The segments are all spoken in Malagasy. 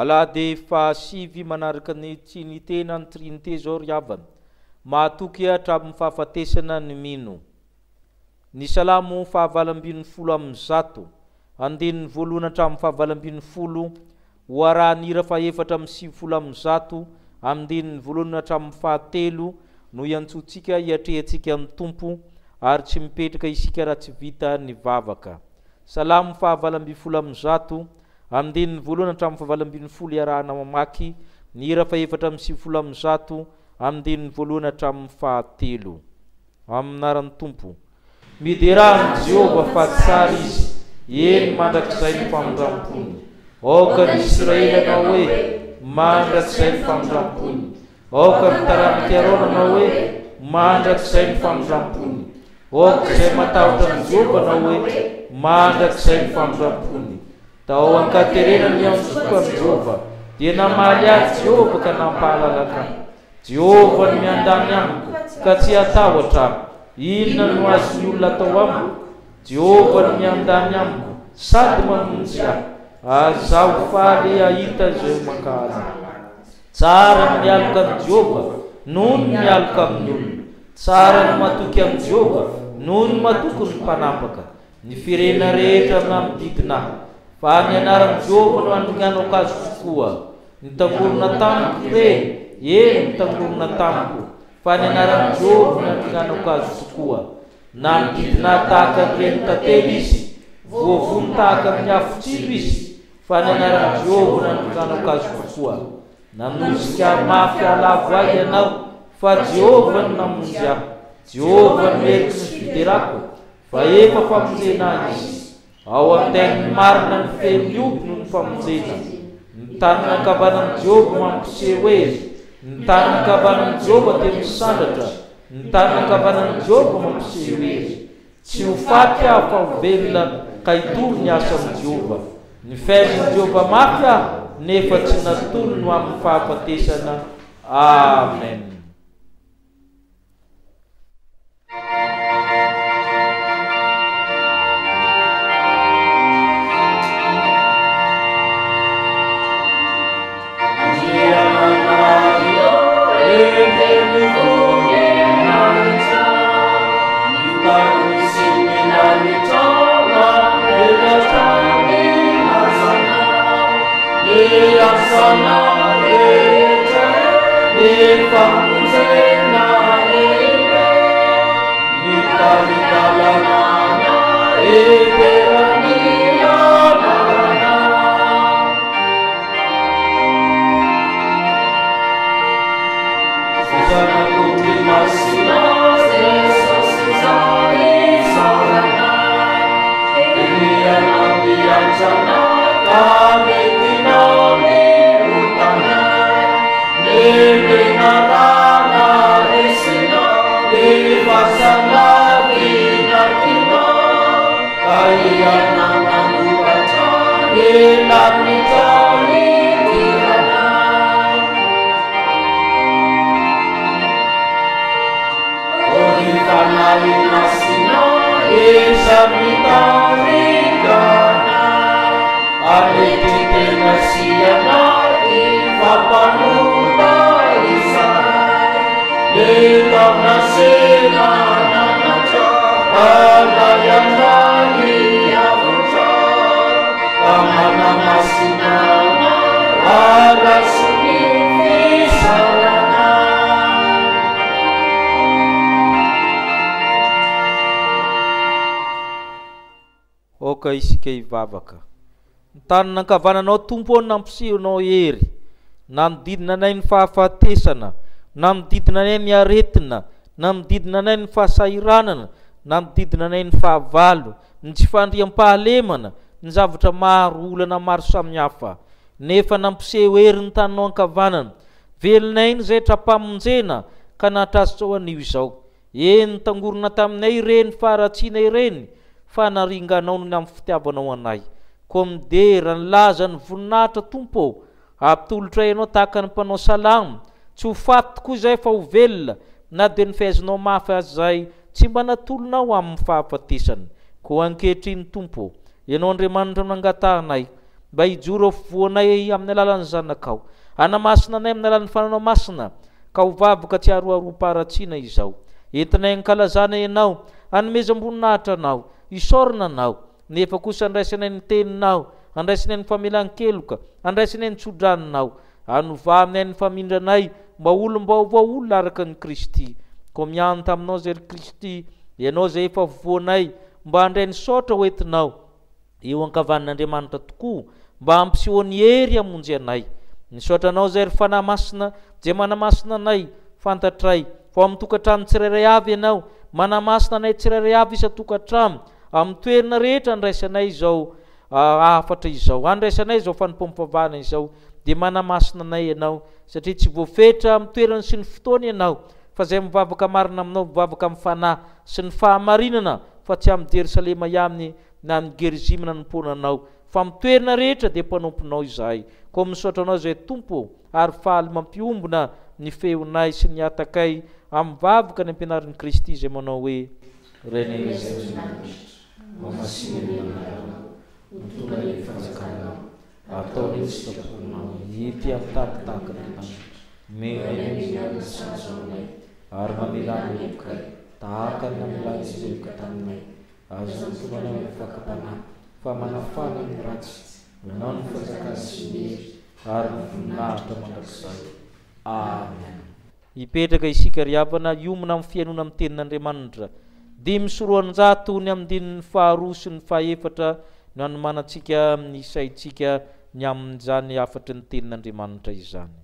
Alahady fahasivy manaraka ny Trinite na ny Trinite izao ry havana. Mahatoky hatramin'ny fahafatesana ny mino. Ny Salamo faha-118, andininy voalohany hatramin'ny faha-18, ho arahan'ny hira faha-194, andininy voalohany hatramin'ny fahatelo no iantsoantsika hiatrehantsika ny Tompo, ary tsy mipetraka isika raha tsy vita ny vavaka. Salamo faha-118, andininy voalohany hatramin'ny faha-18 iarahana mamaky ny hira faha-194, andininy voalohany hatramin'ny fahatelo. Amin'ny anaran'ny Tompo. Miderà an'i Jehovah fa tsara Izy, eny, mandrakizay ny famindram-pony. Aoka ny Isiraely hanao hoe, Mandrakizay ny famindram-pony. Aoka ny taranak'i Arona hanao hoe, Mandrakizay ny famindram-pony. Aoka izay matahotra an'i Jehovah hanao hoe, Mandrakizay ny famindram-pony. Tao an-katerena niantsoako an'i Jehovah, dia namaly ahy Jehovah ka nampahalalaka ahy. Jehovah no miandany amiko, ka tsy hatahotra aho. Inona no azon'ny olona atao amiko? Jehovah no miandany amiko sady mamonjy ahy, ary izaho ho faly hahita izay ho mankahala ahy. Tsara ny mialoka amin'i Jehovah noho ny mialoka amin'ny olona. Tsara ny matoky amin'i Jehovah noho ny matoky ny mpanapaka. Ny firenena rehetra manodidina ahy, fa ny anaran'i Jehovah no andringanako azy tokoa. Nitangorona tamiko ireny, eny, nitangorona tamiko, fa ny anaran'i Jehovah no andringanako azy tokoa. Nanodidina ahy tahaka ny renin-tantely izy, voavono tahaka ny afo tsilo izy, fa ny anaran'i Jehovah no andringanako azy tokoa. Nanosika ahy mafy hahalavo ahy ianao, fa Jehovah no namonjy ahy. Jehovah no heriko sy fiderako, Fa efa famonjena ahy izy. Ao an-dain'ny marina ny feon'ny omby noho ny famonjena. Ny tanana ankavanan'i Jehovah mampiseho hery. Ny tanana ankavanan'i Jehovah dia misandratra. Ny tanana ankavanan'i Jehovah mampiseho hery. Tsy ho faty aho fa ho velona ka hitory ny asan'i Jehovah. Nifezin'i Jehovah mafy aho nefa tsy natolony ho amin'ny fahafatesana. Amen. Aoka isika hivavaka. Ny tanana ankavananao Tompo ô nampisehonao hery. Nanodidina anay ny fahafatesana, nanodidina anay ny aretina, nanodidina anay ny fahasahiranana, nanodidina anay ny fahavalo, ny tsy fandriampahalemana, ny zavatra maro, olana maro samihafa. Nefa nampiseho hery ny taninao ankavanana. Velon'aina izay tra-pamonjena ka nahatratrao anio izao. Eny, nitangorona taminay ireny faharatsiana ireny, fa naringanao noho ny amin'ny fitiavanao anay. Koa midera, nilaza ny voninahitra, Tompo ô, atolotray Anao tahaka ny mpanao salamo, tsy ho faty tokoa izahay fa ho velona, na dia nifehezinao mafy aza izahay, tsy mba natolonao amin'ny fahafatesana. Koa ankehitriny, Tompo ô, Ianao Andriamanitra no angatahanay. mba hijoro afovoanay amin'ny alalan'ny Zanakao. Hanamasina anay amin'ny alalan'ny Fananao Masina, ka ho vavoka tsy haroharoam-paharatsiana izao. Entinay hankalazana Ianao, hanomezam-boninahitra Anao, hisaorana Anao, nefa kosa handraisanay ny Teninao, handraisanay ny famelan-keloka, handraisanay ny tso-dranonao, hanovanay ny famindranay mba ho olom-baovao, olona araka an'i Kristy. Koa mianta Aminao izay ry Kristy, Ianao izay efa afovoanay, mba handray ny saotra hoentinao, eo ankavanan'Andriamanitra tokoa mba hampisehoany hery hamonjy anay. Misaotra Anao izay ry Fanahy Masina izay manamasina anay, fantatray fa ao amin'ny tokantrano tsirairay avy Ianao, manamasina anay tsirairay avy isan-tokantrano, amin'ny toerana rehetra andraisanay izao hafatra izao, andraisanay izao fanompoam-pivavahana izao, dia manamasina anay Ianao, satria tsy voafetra amin'ny toerana sy ny fotoana Ianao, fa izay mivavaka marina Aminao, mivavaka amin'ny Fanahy sy ny fahamarinana, fa tsy amin'i Jerosalema ihany na amin'i Gerizima nanompoana Anao, fa amin'ny toerana rehetra dia mpanomponao izahay. Koa misaotra Anao izahay Tompo ô, ary faly mampiombona ny feonay sy ny hatakay amin'ny vavaka ny ampianarin'i Kristy izay manao hoe. Rainay izay any an-danitra, Hohamasina ny anaranao, ho tonga anie ny fanjakanao, Ataonay ny sitraponao ety an-tany tahaka ny an-danitra. Omeo anay ny hanina sahaza ho anay, ary mamelà ny helokay, tahaka ny namelan'ny izay heloka taminay. Aza mitolona amin'ny fakam-panahy, fa manafana ny ratsy. Anao ny fanjakana sy ny hery ary ny voninahitra mandrakizay. Amen. Hipetraka isika ry havana hiomana amin'ny fihainoana amin'ny tenin'Andriamanitra. 205 ny andininy faharoa sy ny fahefatra no hanomanantsika ny saintsika ny amin'izany hafatry ny tenin'Andriamanitra izany.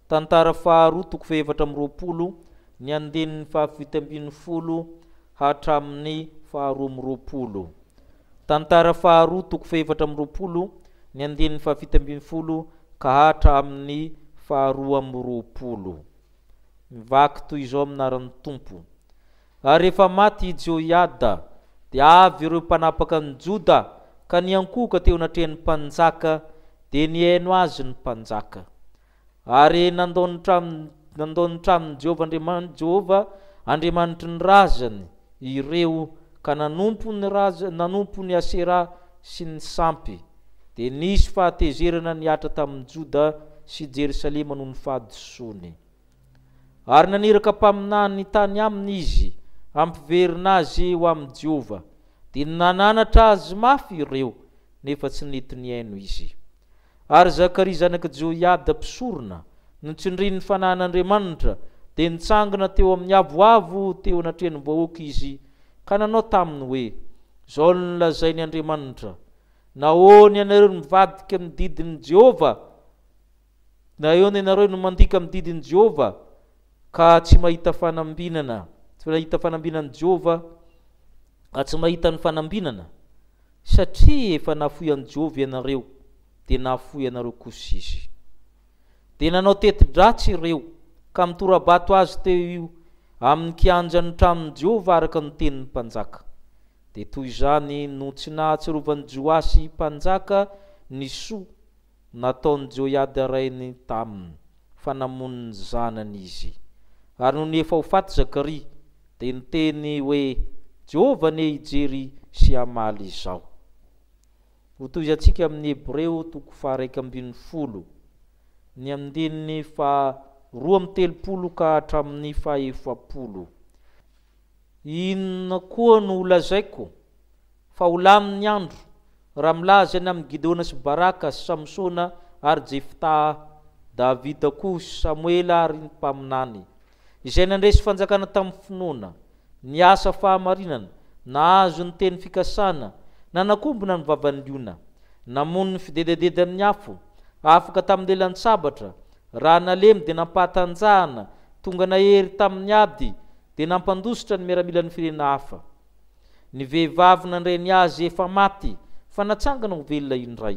Tantara faharoa toko faha-24 ny andininy faha-17 hatramin'ny faha-22. Tantara faharoa toko faha-24 ny andininy faha-17 ka hatramin'ny faha-22. Mivaky toy izao amin'ny anaran'ny Tompo. Ary rehefa maty i Jehoiada, dia avy ireo mpanapaka an'i Joda ka niankohoka teo anatrehan'ny mpanjaka, dia nihaino azy ny mpanjaka. Ary nandao ny trano nandao ny tranon'i Jehovah Andriamani Jehovah Andriamanitry ny razany ireo ka nanompo ny raza nanompo ny Asera sy ny sampy. Dia nisy fahatezerana nihatra tamin'i Joda sy Jerosalema noho ny fahadisoany. Ary naniraka mpaminany tany aminy izy hampiverina azy ho amin'i Jehovah. Dia nananatra azy mafy ireo, nefa tsy nety nihaino izy. Ary Zakaria zanak'i Joiada mpisorona, notsindrin'ny fanahin'Andriamanitra, dia nitsangana teo amin'ny avoavo teo anatrehan'ny vahoaka izy, ka nanao taminy hoe, Izao no nolazain' Andriamanitra, Nahoana ianareo no mivadika amin'ny didin'i Jehovah? Nahoana ianareo no mandika amin'ny didin'i Jehovah, ka tsy mahita fanambinana, tsy mahita fanambinan'i Jehovah, ka tsy mahita ny fanambinana? Satria efa nafoy an'i Jehovah ianareo, dia nahafoy anareo kosa izy. Dia nanao teti-dratsy ireo, ka nitora-bato azy teo amin'ny kianjan'ny tranon'i Jehovah araka ny tenin'ny mpanjaka. Dia toy izany no tsy nahatsiarovan'i Joasy mpanjaka ny soa nataon'i Joiada rainy taminy, fa namono ny zanany izy. Ary nony efa ho faty Zakaria, dia niteny hoe, Jehovah anie hijery sy hamaly izao. Hotohizantsika amin'ny Hebreo toko faha-11, ny andininy faha-32 ka hatramin'ny faha-40. Inona koa no holazaiko? Fa ho lany ny andro, raha milaza ny amin'i Gideona sy Baraka sy Samsona ary Jeftaha, Davida koa sy Samoela ary ny mpaminany, izay nandresy fanjakana tamin'ny finoana, niasa fahamarinana, nahazo ny teny fikasana, nanakombona ny vavan'ny liona, namono ny fidedadedan'ny afo, afaka tamin'ny lelan-tsabatra, raha nalemy dia nampahatanjahana, tonga nahery tamin'ny ady, dia nampandositra ny miaramilan'ny firenena hafa. Ny vehivavy nandray ny azy efa maty fa natsangana ho velona indray,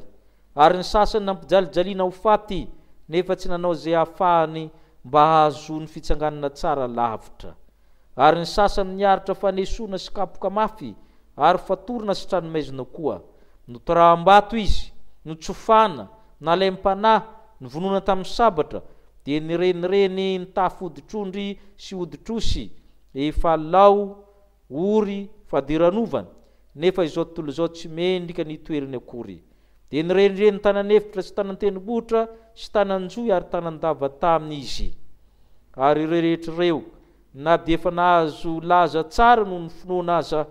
ary ny sasany nampijalijaliana ho faty nefa tsy nanao izay hahafahany mba hahazoany fitsanganana tsara lavitra. Ary ny sasany niaritra fanesoana sy kapoka mafy ary fatorana sy tranomaizina koa. Notoraham-bato izy, notsofana, nalaim-panahy, novonoina tamin'ny sabatra, dia nirenireny nitafy hoditr'ondry sy hoditr'osy efa lao ory fadiranovana, nefa izao tontolo izao tsy mendrika ny hitoerany akory. Dia nirenireny tanan-efitra sy tanan-tendrombohitra sy tanan-johy ary tanan-dava taminy izy. Ary ireo rehetra ireo, na dia efa nahazo laza tsara noho ny finoana aza,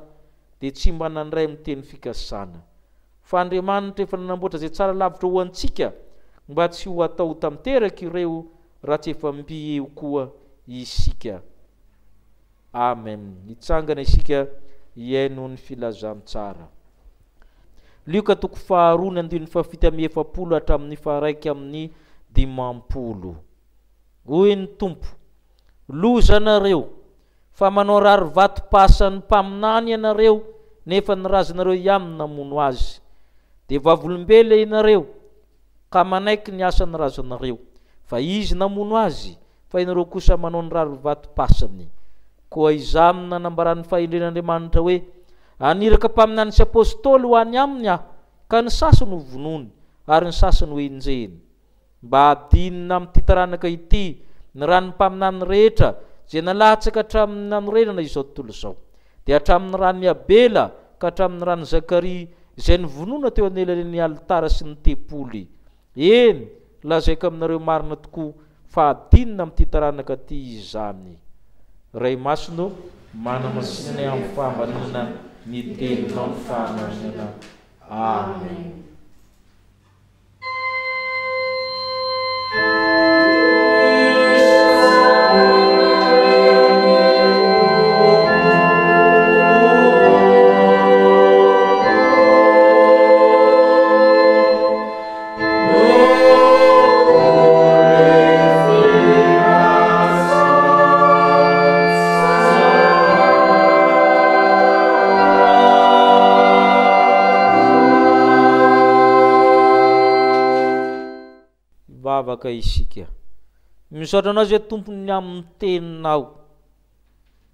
dia tsy mba nandray ny teny fikasana. Fa Andriamanitra efa nanamboatra izay tsara lavitra ho antsika, mba tsy ho atao ho tanteraka ireo raha tsy efa mby eo koa isika. Amen. Hitsangana isika hihaino ny filazantsara. Lioka toko faharoa ny andininy fahafito amby efapolo hatramin'ny faha-51. Hoy ny Tompo, Loza anareo, fa manao rarivato pasan'ny mpaminany ianareo, nefa ny razanareo ihany no namono azy. Dia vavolombelona ianareo, ka manaiky ny asan'ny razanareo, fa izy namono azy, fa ianareo kosa manao ny rarivatom-pasany. Koa izany no nanambaran'ny fahendren'Andriamanitra hoe, Haniraka mpaminany sy apostoly ho any aminy Aho, ka ny sasany ho vonoiny, ary ny sasany ho enjehiny. Mba hadinina amin'ity taranaka ity ny ran'ny mpaminany rehetra izay nalatsaka hatramin'ny nanorenana izao tontolo izao, dia hatramin'ny ran'i Abela ka hatramin'ny ran'i Zakaria izay novonoina teo anelanelan'ny alitara sy ny tempoly. Eny, lazaiko aminareo marina tokoa fa hadinina amin'ity taranaka ity izany. Ray Masina ô, manamasina anay amin'ny fahamarinana ny Teninao ny fahamarinana. Amen. Hivavaka isika. Misaotra Anao izay Tompo ny amin'ny Teninao.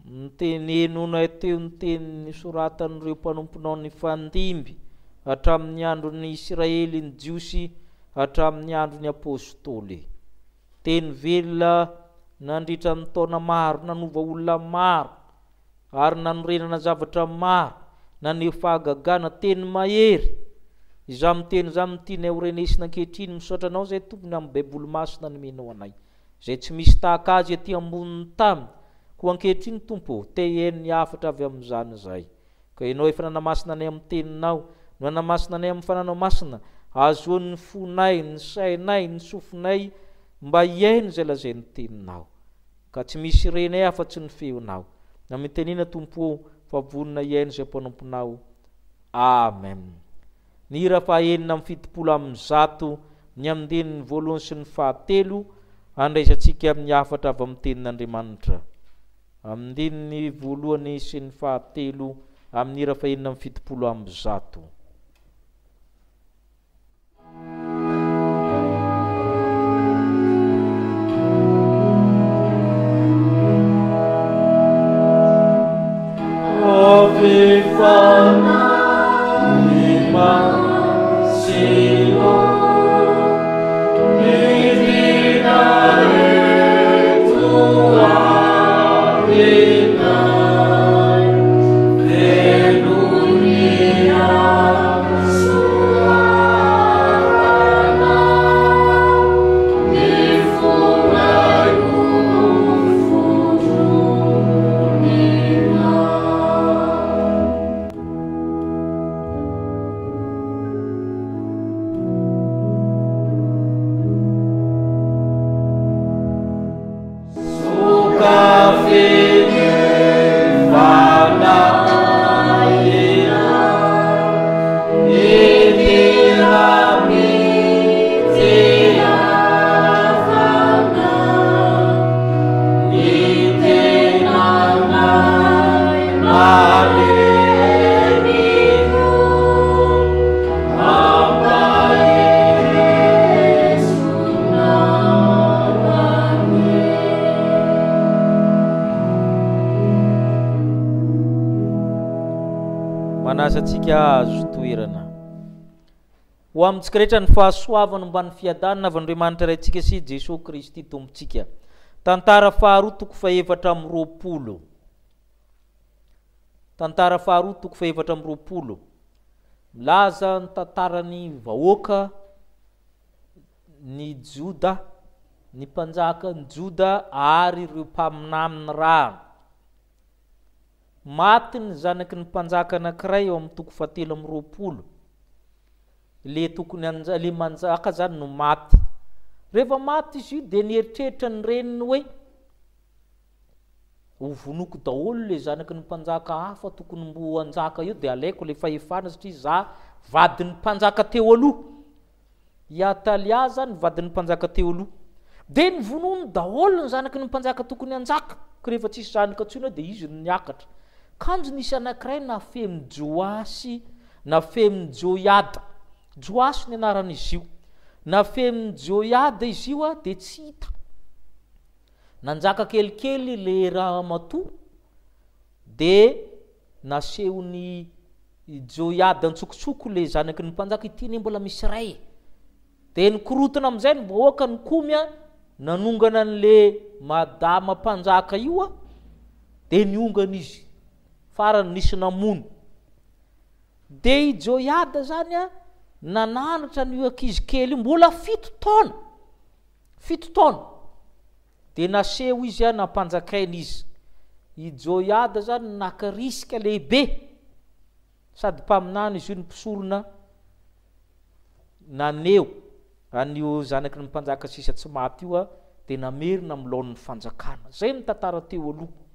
Ny teny henonay teo ny teny nosoratan'ireo mpanomponao nifandimby hatramin'ny andron'ny Isiraely ny Jiosy hatramin'ny andron'ny Apostoly. Teny velona nandritra ny taona maro, nanova olona maro ary nanorenana zavatra maro, naneho fahagagana, teny mahery. Izany teny izany no tianay ho renesina ankehitriny. Misaotra Anao izay Tompony amin'ny Baiboly Masina nomenao anay. Izay tsy misy tahaka azy ety ambonin'ny tany. Koa ankehitriny, Tompo ô, te hihaino ny hafatra avy amin'izany izahay. Ka Ianao efa nanamasina anay amin'ny Teninao, no nanamasina anay amin'ny Fananao Masina, hahazoan'ny fonay, ny sainay, ny sofinay mba hihaino izay lazain'ny Teninao. Ka tsy misy renay afa-tsy ny feonao. Na mitenena, Tompo ô, fa vonona hihaino izay mpanomponao. Amen. Ny hira faha-176, ny andininy voalohany sy ny fahatelo, andraisantsika ny hafatra avy amin'ny Tenin'Andriamanitra. Andininy voalohany sy ny fahatelo amin'ny hira faha-176. Fanahy Masina, midina eto aminay, henoy ny antso havanao, ny fonay ho fotroninao. Sokafy ny fanahinao, midira am-pitiavana, ny tenanay malemy koa, ampaherezo anie. Manasa antsika hahazo toerana. Ho amintsika rehetra ny fahasoavana omban'ny fiadanana avy Andriamanitra Raintsika sy Jesoa Kristy Tompontsika. Tantara faharoa toko fahefatra amby roapolo. Tantara faharoa toko fahefatra amby roapolo. Milaza ny tantaran'ny vahoaka ny Joda, ny mpanjakan'ny Joda ary ireo mpaminany nirahana. Maty ny zanaky ny mpanjaka anankiray ao amin'ny toko fahatelo amby roapolo. Le tokony hanja, le manjaka zany no maty. Rehefa maty izy io dia nieritreritra ny reniny hoe, ho vonoiko daholo le zanaky ny mpanjaka hafa tokony mbo hanjaka eo dia alaiko le fahefana satria za vadin'ny mpanjaka teo aloha. I Atalia zany vadin'ny mpanjaka teo aloha. Dia novonoiny daholo ny zanaky ny mpanjaka tokony hanjaka, ka rehefa tsisy zanaka intsony eo dia izy no niakatra. Kanjo nisy anankiray nafemin'i Joasy, nafemin'i Joiada. Joasy ny anaran'izy io. Nafemin'i Joiada izy io dia tsy hita. Nanjaka kelikely le ramatoa dia nasehon'i Joiada an-tsokotsoko le zanaky ny mpanjaka, ity anie mbola misy ray e. Dia nikorotana amin'izay ny vahoaka nikomy a, nanongana an'le madama mpanjaka io a, dia niongana izy. Farany nisy namono. Dia i Joiada zany a, nananatra an'io ankizy kely io, mbola fito taona, fito taona. Dia naseho izy a, nampanjakaina izy. I Joiada zany naka risque lehibe, sady mpaminany izy io no mpisorona, naneho an'io zanaky ny mpanjaka sisa tsy maty io a, dia namerina amin'ny laonin'ny fanjakana. Zay ny tantara teo aloha.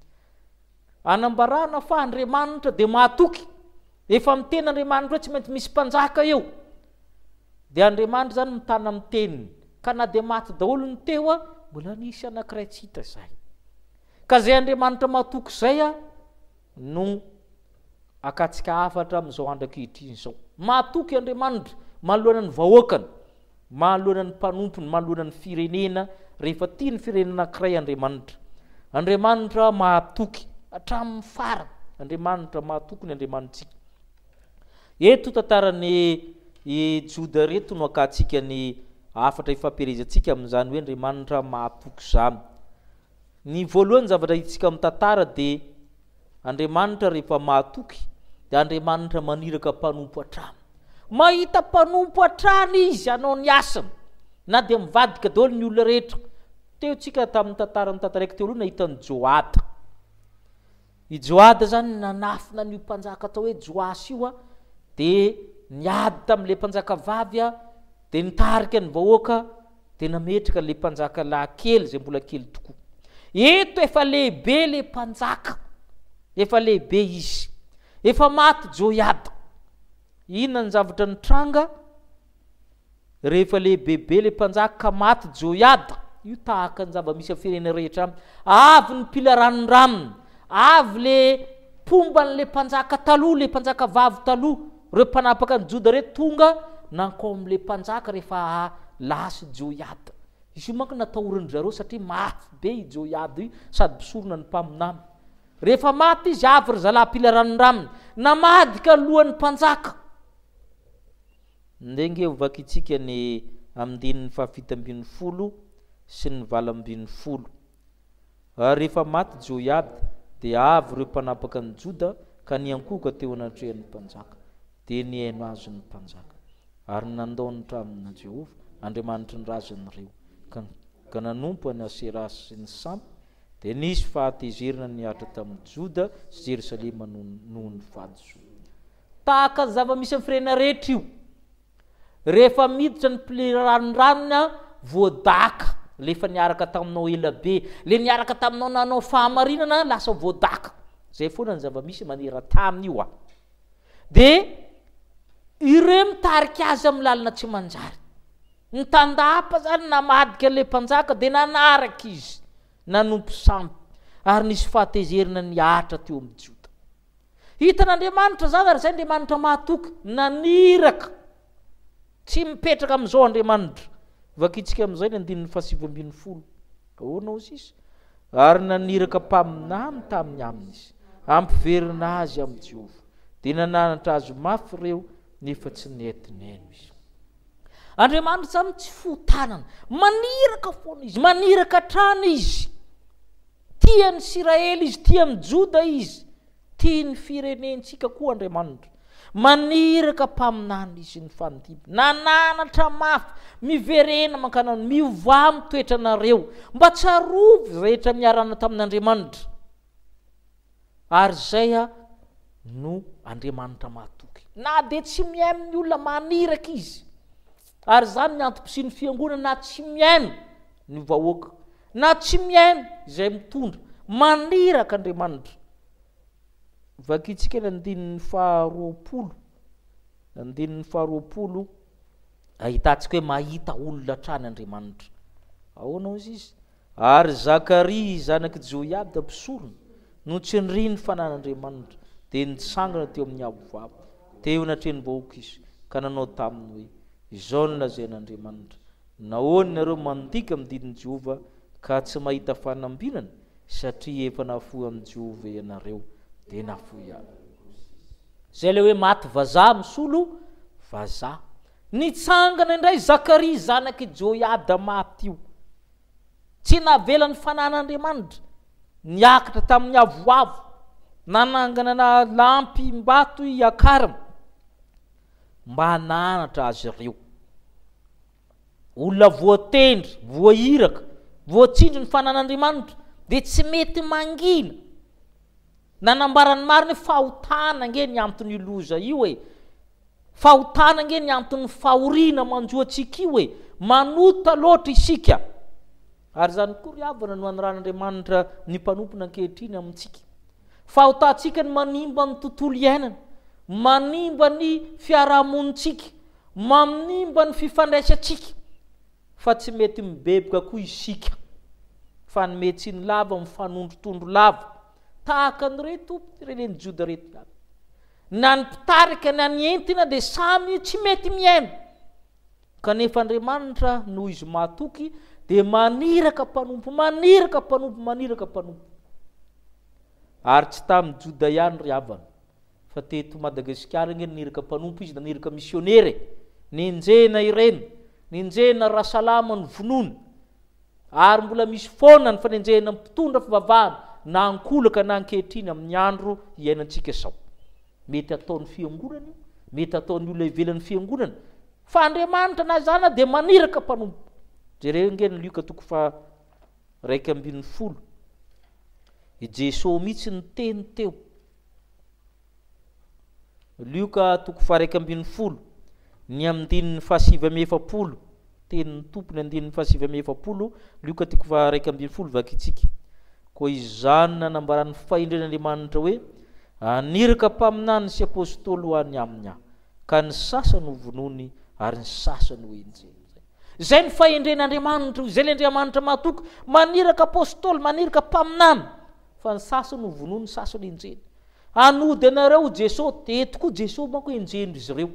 Anambarana fa Andriamanitra dia mahatoky. Efa miteny Andriamanitra hoe tsy maintsy misy mpanjaka eo. Dia Andriamanitra izany mitana amin'ny teniny. Ka na dia maty daholo ny teo a, mbola nisy anankiray tsy hita izay. Ka izay Andriamanitra mahatoky izay a, no akantsika hafatra amin'izao andro ankehitriny izao. Mahatoky Andriamanitra manoloana ny vahoakany, manoloana ny mpanompony, manoloana ny firenena, rehefa tia ny firenena anankiray Andriamanitra. Andriamanitra mahatoky hatramin'ny farany. Andriamanitra mahatoky ny Andriamanitsika. Eto tantaran'i i Joda ireto no akantsika ny hafatra ifampielezantsika amin'izany hoe Andriamanitra mahatoky izany. Ny voalohany zavatra hitantsika amin'ny tantara dia Andriamanitra rehefa mahatoky dia Andriamanitra maniraka mpanompo hatrany. Mahita mpanompo hatrany izy hanao ny asany na dia mivadika daholo ny olona rehetra. Teo tsika tamin'ny tantara notantaraiko teo aloha nahita an'i Joada. I Joada zany nanafina an'io mpanjaka atao hoe Joasy io dia niady tamin'ilay mpanjaka vavy dia nitarika ny vahoaka dia nametraka ilay mpanjaka lahy kely izay mbola kely tokoa. Eto efa lehibe ilay mpanjaka, efa lehibe izy, efa maty Joiada. Inona ny zavatra nitranga? Rehefa lehibebe ilay mpanjaka ka maty Joiada, io tahaka ny zava-misy amin'ny firenena rehetra any, avy ny mpila ranondranony, avy le mpomba an'ilay mpanjaka taloha, ilay mpanjaka vavy taloha, ireo mpanapaka an'i Joda ireo tonga nankao amin'ilay mpanjaka rehefa lasa i Joiada. Izy io manko natahoran-dry zareo satria mafy be i Joiada io sady mpisorona ny mpaminany. Rehefa maty izy, avy ry zalahy mpila ranondranony, namadika ny lohan'ny mpanjaka. Ndeha nge ho vakintsika ny andininy fahafito ambin'ny folo sy ny 18. Ary rehefa maty Joiada, dia avy ireo mpanapaka ny Joda ka niankohoka teo anatrehan'ny mpanjaka. Dia nihaino azy ny mpanjaka. Ary nandao ny tranon'i Jehovah, Andriamanitry ny razany ireo, ka ka nanompo an'i Aseraha sy ny sampy, dia nisy fahatezerana nihatra tamin'i Joda sy Jerosalema noho ny fahadisoany. Tahaka ny zava-misy amin'ny firenena rehetra io. Rehefa miditra ny pli ranondranony an, voadaka. Le efa niaraka taminao ela be, le niaraka taminao nanao fahamarinana lasa voadaka. Zay foana ny zava-misy maneran-tany io an. De ireo mitarika azy amin'ny lalana tsy manjary. Ny tandapa zany namadika an'ilay mpanjaka de nanaraka izy, nanompo sampy, ary nisy fahatezerana nihatra teo amin'ny Joda. Hitan'Andriamanitra izany ary izay Andriamanitra mahatoky, naniraka. Tsy mipetraka amin'izao Andriamanitra. Vakintsika amin'izay ny andininy fahasivy ambin'ny folo. Ahoana hozy izy? Ary naniraka mpaminany tamin'ny aminy izy, hampiverina azy amin'i Jehovah. Dia nananatra azy mafy ireo, nefa tsy nety nihaino izy. Andriamanitra izany tsy fo tanana. Maniraka foana izy, maniraka hatrany izy. Tia ny Isiraely izy, tia ny Joda izy, tia ny firenentsika koa Andriamanitra. Maniraka mpaminany izy nifandimby, nananatra mafy, miverena mankany aminy, miovà amin'ny toetranareo, mba tsarovy izay rehetra niarahana tamin'Andriamanitra. Ary izay no Andriamanitra mahatoky. Na dia tsy mihaino ny olona maniraka izy. Ary izany ny antom-pisian'ny fiangonana na tsy mihaino ny vahoaka, na tsy mihaino izay mitondra. Maniraka Andriamanitra. Vakintsika ny andininy faharoapolo. Andininy faharoapolo ahitantsika hoe mahita olona hatrany Andriamanitra. Ahoana hozy izy? Ary Zakaria zanak'i Joiada mpisorona no tsindrin'ny fanan'Andriamanitra, dia nitsangana teo amin'ny avoavo, teo anatrehan'ny vahoaka izy, ka nanao taminy hoe, Izao no lazain'Andriamanitra, Nahoana ianareo mandika amin'ny didin'i Jehovah ka tsy mahita fanambinana? Satria efa nafoy amin'i Jehovah ianareo, dia nafoy ahy. Izay ilay hoe maty vazaha misolo vazaha. Nitsangana indray Zakaria zanak'i Joiada maty io. Tsy navela ny fanan'Andriamanitra. Niakatra tamin'ny avoavo, nanangana na lampim-bato hiakarana mba hananatra azy ireo. Olona voatendry, voahiraka, voatsindry ny fanan'Andriamanitra dia tsy mety mangina. Nanambara ny marina hoe fahotana ange ny anton'io loza io e. Fahotana ange ny anton'ny fahoriana manjo antsika io e! Manota loatra isika. Ary izany koa ry havana no anoran'Andriamanitra ny mpanompony ankehitriny amintsika. Fahotantsika ny manimba ny tontolo iainana, manimba ny fiarahamonintsika, manimba ny fifandraisantsika. Fa tsy mety mibebuka koa isika. Fanome tsiny lava, mifanondrotondro lava. Tahaka an'ireto firenen'i Joda ireto ihany. Na ny mpitarika na ny entina dia samy tsy mety mihaino. Kanefa Andriamanitra, noho Izy mahatoky, dia maniraka mpanompo, maniraka mpanompo, maniraka mpanompo. Ary tsy tamin'i Joda ihany ry havana, fa teto Madagasikara ange naniraka mpanompo Izy, naniraka misionera e. Nenjehina ireny, nenjehina Rasalama novonoina. Ary mbola misy foana ny fanenjehina mpitondra fivavahana na ankolaka na ankehitriny amin'ny andro iainantsika izao. Mety ataon'ny fiangonana io, mety ataon'ny olona ivelan'ny fiangonana. Fa Andriamanitra na izany dia maniraka mpanompo. Jereo ange ny Lioka toko faha 11. I Jesoa mihitsy niteny teo. Lioka toko faha-11, ny andininy faha-49, tenin'ny Tompo, ny andininy faha-49, Lioka toko faha-11, vakintsika. Koa izany nanambaran'ny fahendren'Andriamanitra hoe, Haniraka mpaminany sy apostoly ho any aminy aho, ka ny sasany ho vonoiny ary ny sasany ho enjehiny. Izay ny fahendren'Andriamanitra, izay ilay Andriamanitra mahatoky, maniraka apostoly, maniraka mpaminany, fa ny sasany ho vonoiny, ny sasany enjehiny. Hanody anareo Jeso, eto koa Jeso manko enjehin-dry zareo.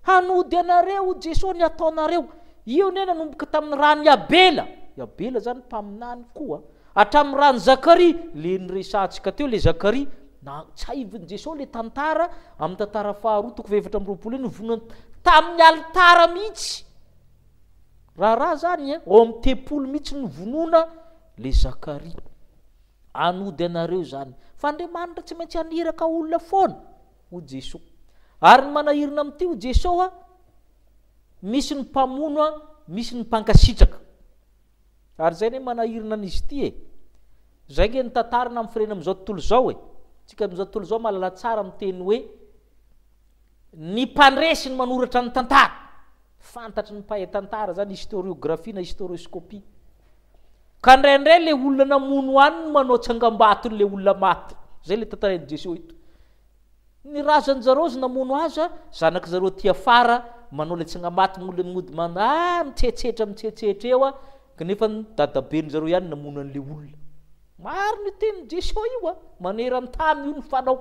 Hanody anareo Jeso ny ataonareo. Io anie nanomboka tamin'ny ran'i Abela. I Abela zany mpaminany koa. Hatramin'ny ran'i Zakaria, le niresahantsika teo, le Zakaria, natsaivin'i Jesoa le tantara, amin'ny tantara faharoa toko faha-24 iny, novonoina tamin'ny alitara mihitsy. Raharaha zany e, ao amin'ny tempoly mihitsy novonoina le Zakaria. Hanody anareo izany. Fa Andriamanitra tsy maintsy haniraka olona foana, hoy Jesoa. Ary ny manahirana amin'ity, hoy Jesoa, misy ny mpamono, misy ny mpankasitraka. Ary izay anie manahirana an'izy ity e. Izay ange ny tantarana amin'ny firenena amin'izao tontolo izao e. Tsika amin'izao tontolo izao mahalala tsara miteny hoe ny mpandresy no manoratra ny tantara. Fantatry ny mpahay tantara zany historiographie na historioscopie. Ka indraindray le olona namono any no manao tsangambaton'le olona maty. Zay le tantarain'i Jesoa eto. Ny razan zareo aza namono azy a, zanaky zareo aty afara manao le tsangamaty mody mody man ah mitsetsetra mitsetsetra eo a, kanefa ny dadaben zareo ihany namono anle olona. Marina io tenin'i Jesoa io a, maneran-tany io ny fanao,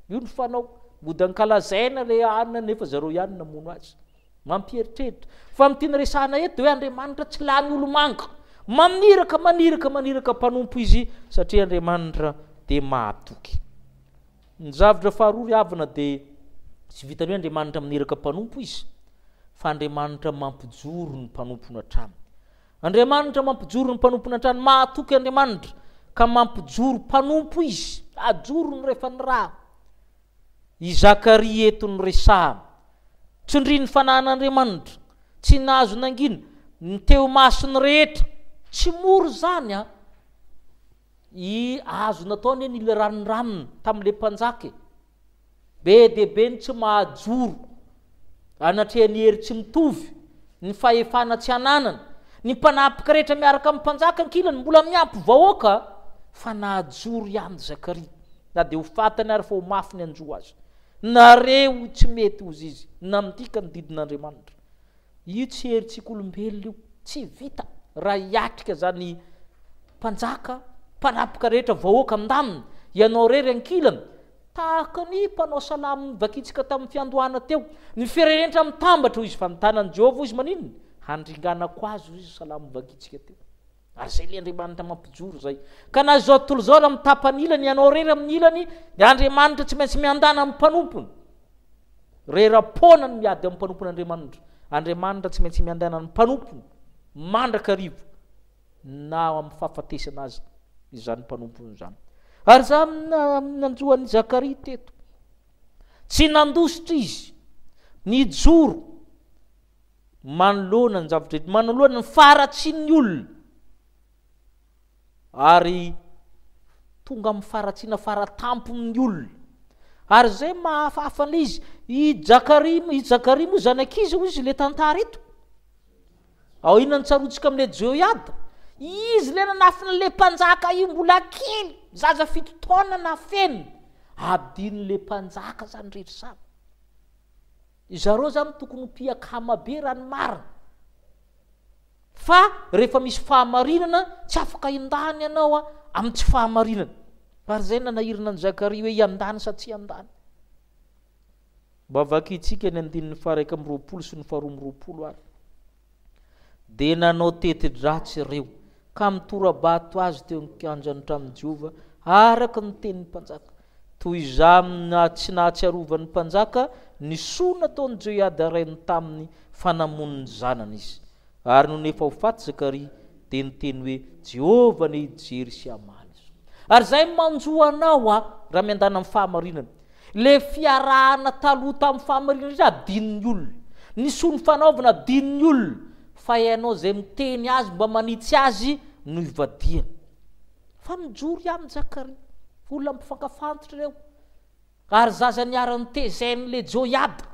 io ny fanao, mody ankalazaina le anona nefa zareo ihany namono azy. Mampieritreritra. Fa ny tiana resahana eto dia hoe Andriamanitra tsy lany olomanga. Maniraka, maniraka, maniraka mpanompo Izy satria Andriamanitra dia mahatoky. Ny zavtra faharoa ry havana dia tsy vitan'ny hoe Andriamanitra maniraka mpanompo Izy fa Andriamanitra mampijoro ny mpanompony hatrany. Andriamanitra mampijoro ny mpanompony hatrany. Mahatoky Andriamanitra ka mampijoro mpanompo Izy. Ajorony rehefa nirahana. I Zakaria eto no resahana. Tsindrin'ny fanahin'Andriamanitra. Tsy nahazo nangina. Ny teo imason'ny rehetra. Tsy mora izany an! I azo natao anie ny ranondranony tamin'ilay mpanjaka e. Be dia be ny tsy mahajoro anatrehan'ny hery tsy mitovy, ny fahefana tsy ananana. Ny mpanapaka rehetra miaraka amin'ny mpanjaka ankilany mbola miampy vahoaka fa nahajoro ihany Zakaria. Na dia ho fatany ary fa ho mafy ny hanjo azy. Nareo tsy mety hozy izy nandika ny didin'Andriamanitra. Io tsy herintsika olombelona io, tsy vita raha hiatrika zany mpanjaka, mpanapaka rehetra vahoaka andaminy, ianao rery ankilany, tahaka ny mpanao salamo novakintsika tamin'ny fiandohana teo, ny firenentra mitambatra hoy izy fa ny tanan'i Jehovah hoy izy maninona? Handringanako azy hoy izy salamo novakintsika teo. Ary zay le Andriamanitra mampijoro zay. Ka na izao tontolo izao raha mitapany ilany, ianao rery amin'ny ilany, dia Andriamanitra tsy maintsy miandana amin'ny mpanompony. Rera-poana ny miady amin'ny mpanompon'Andriamanitra. Andriamanitra tsy maintsy miandana ny mpanompony mandrakariva na amin'ny fahafatesana aza izany mpanompony izany. Ary za nanjo an'i Zakaria teto. Tsy nandositra izy, nijoro manoloana ny zavatra rehetra, manoloana ny faharatsian'ny olona. Ary tonga amin'ny faharatsiana fara-tampony ny olona. Ary izay mahafahafa an'ilay izy, i Jakaria, i Zakaria moa zanak'iza hoy izy ilay tantara eto? Ao inona no tsaroantsika amin'ilay Joiada? Izy ilay nanafina an'ilay mpanjaka io mbola kely, zaza fito taona nafenina. Adinon'ilay mpanjaka izany rehetra izany. Izareo izany tokony ho mpiakama be raha ny marina. Fa rehefa misy fahamarinana, tsy afaka hindany ianao amin'ny tsy fahamarinana. Ary izay nanahirana an'i Zakaria hoe hiandany sa tsy hiandany. Mba vakintsika ny andininy faha-21 sy ny faha-22 ary. Dia nanao teti-dratsy ireo, ka nitora-bato azy teo an-kianjan'ny tranon'i Jehovah, araka ny tenin'ny mpanjaka. Toy izany na tsy nahatsiarovan'ny mpanjaka ny soa nataon'i Joiada rainy taminy fa namono ny zanany izy. Ary nony efa ho faty Zakaria, dia niteny hoe, Jehovah anie hijery sy hamaly izao. Ary izay manjo anao aho, raha miandana amin'ny fahamarinana. Ilay fiarahana taloha tamin'ny fahamarinana indray adinon'ny olona. Ny soa nifanaovana adinon'ny olona. Fa ianao izay miteny azy mba manitsy azy no ivadihana. Fa mijoro ihany Zakaria. Olona mpifankafantatra ireo. Ary zaza niara-notezain'ilay Joiada.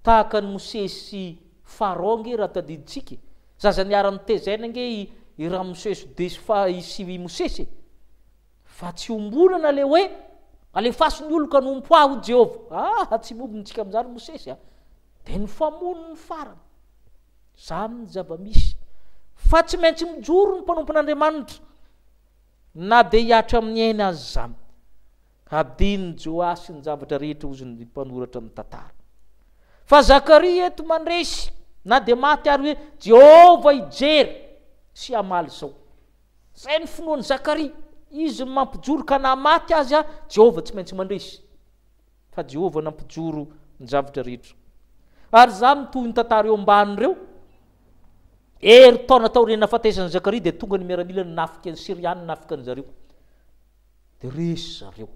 Tahaka an'i Mosesy sy Farao ange raha tadidintsika e. Zaza niara-notezaina ange i i Ramosesy de sy fa i sy i Mosesy e. Fa tsy ombonana le hoe alefaso ny oloko hanompo ahy hoy Jehovah. Ah, tsy miombona antsika amin'izany Mosesy a. Dia nifamono ny farany. Izany ny zava-misy. Fa tsy maintsy mijoro ny mpanompon'Andriamanitra na dia hihatra amin'ny ainy aza izany. Hadinon'i Joasy ny zavatra rehetra hozon'ny mpanoratra ny tantara. Fa Zakaria eto mandresy na dia maty ary hoe Jehovah hijery sy hamaly izao. Izay ny finoan'i Zakaria. Izy no mampijoro ka na maty aza, Jehovah tsy maintsy mandresy. Fa Jehovah nampijoro ny zavatra rehetra. Ary izany no tohin'ny tantara eo ambany ireo. Herintaona taorian'ny nahafatesan'i Zakaria dia tonga ny miaramila nanafika ny Syriana nanafika an-dry zareo. Dia resy zareo.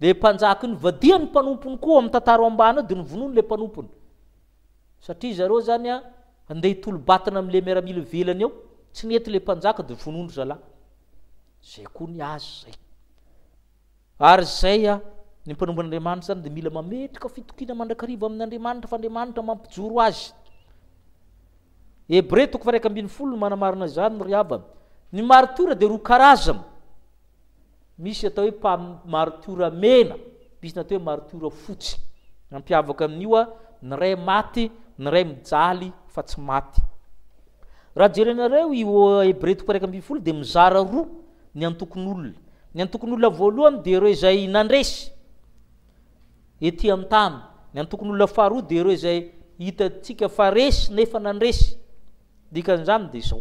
Dia mpanjaka nivadian'ny mpanompony koa amin'ny tantara ao ambany ao dia novonoiny ilay mpanompony. Satria zareo zany a andeha hitolo-batana amin'ilay miaramila ivelany ao, tsy nety ilay mpanjaka dia vonoiny ry zalahy. Zay koa ny azy zay. Ary izay a, ny mpanompon'Andriamanitra zany dia mila mametraka fitokiana mandrakariva amin'Andriamanitra fa Andriamanitra mampijoro azy. Hebreo toko faha 11 no manamarina izany ry havana. Ny maritiora dia roa karazana. Misy atao hoe maritiora mena, misy ny atao hoe maritiora fotsy. Nampiavaka amin'io a, ny iray maty, ny iray mijaly fa tsy maty. Raha jerenareo io Hebreo toko faha 11 dia mizara roa ny antokon'olona. Ny antokon'olona voalohany dia ireo izay nandresy ety an-tany. Ny antokon'olona faharoa dia ireo izay hitantsika fa resy nefa nandresy. Dikan'izany dia izao,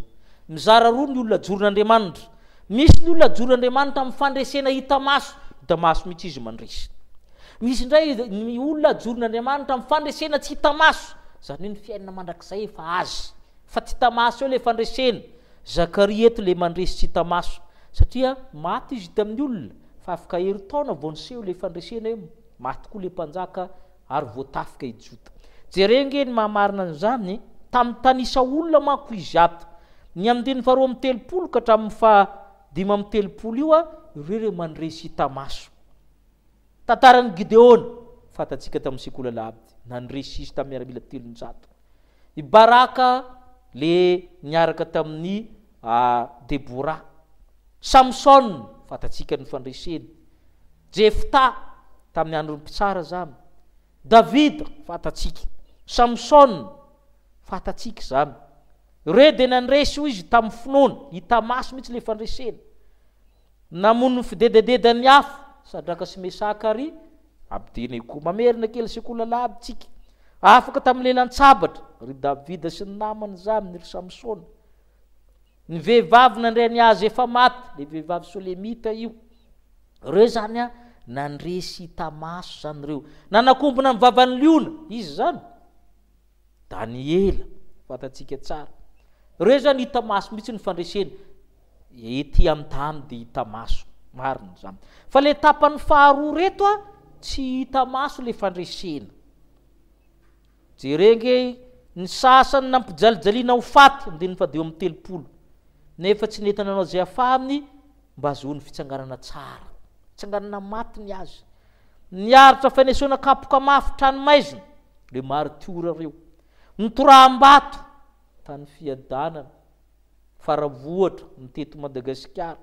mizara roa ny olona ajoron'Andriamanitra. Misy ny olona ajoron'Andriamanitra amin'ny fandresena hita maso, hita maso mihitsy izy mandresy. Misy indray ny olona ajoron'Andriamanitra amin'ny fandresena tsy hita maso, izany hoe ny fiainana mandrakizay efa azy, fa tsy hita maso eo ilay fandresena. Zakaria eto ilay mandresy tsy hita maso, satria maty izy tamin'ny olona, fa afaka herintaona vao niseho ilay fandresena hoe maty koa ilay mpanjaka ary voatafika i Joda. Jereo ange ny maha marina an'izany, tamin'ny tanisa olona manko izy ato. Ny andininy faha 32 ka hatramin'ny faha 35 io, ireo ireo mandresy hita maso. Tantaran'i Gideona, fantatsika tamin'ny sekoly alahady, nandresy izy tamin'ny miaramila 300. I Baraka le niaraka tamin'i Debora. Samsona, fantatsika ny fandreseny. Jefta, tamin'ny andron'ny mpitsara izany. Davida, fantatsika. Samsona, fantatsika izany. Ireo dia nandresy hoy izy tamin'ny finoana, hita maso mihitsy ilay fandresena. Namono ny fidedadedan'ny afo, Sadraka sy Mesaka ary Abdenego. Mamerina kely sekoly alahady tsika. Afaka tamin'ny lelan-tsabatra, ry Davida sy ny namany izany, ry Samsona. Ny vehivavy nandray ny azy efa maty, le vehivavy solemita io. Ireo izany a, nandresy hita maso izany ireo. Nanakombona ny vavan'ny liona, izy izany. Daniela, fantatsika tsara. Ireo izany hita maso mihitsy ny fandresena. Ety amin'ny tany dia hita maso, marina izany. Fa le tapany faharoa reto a, tsy hita maso le fandresena. Jereo nge ny sasany nampijalijaliana ho faty, andininy faha 35, nefa tsy nety nanao izay afahany mba hahazoany fitsanganana tsara. Fitsanganana maty ny azy. Niaritra fanesoana kapoka mafy tranomaizina, le maritiora reo. Nitoraham-bato tany Fiadanana, Faravohitra, ny teto Madagasikara.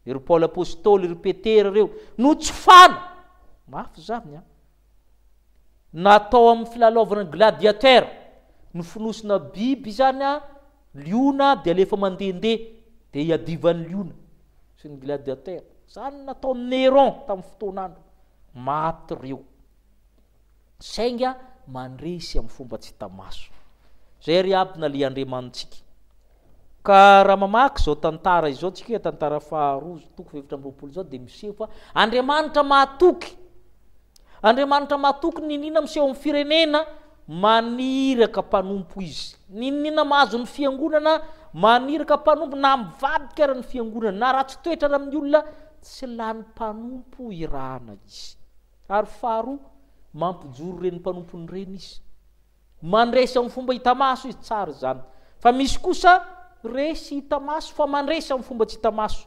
Ry Paoly Apostoly, ry Petera reo, notsofana. Mafy zany an. Natao amin'ny filalaovana gladiateur, nofonosina biby izany an, liona dia alefa mandehandeha dia iadivan'ny liona sy ny gladiateur. Izany no nataon'i Néron tamin'ny fotoan'andro. Maty ireo. Sainga mandresy amin'ny fomba tsy hita maso. Izay ry Abna le Andriamanitsika. Ka raha mamaky izao tantara izao tsika, tantara faharoa toko faha 24 izao dia miseho fa Andriamanitra mahatoky. Andriamanitra mahatoky n'inona miseho amin'ny firenena, maniraka mpanompo izy. N'inona mahazo ny fiangonana, maniraka mpanompo, na mivadika ara ny fiangonana, na ratsy toetra ara amin'ny olona, tsy lany mpanompo irahana izy. Ary faharoa, mampijoro ireny mpanompony ireny izy. Mandresy amin'ny fomba hita maso izy, tsara izany. Fa misy kosa resy hita maso fa mandresy amin'ny fomba tsy hita maso.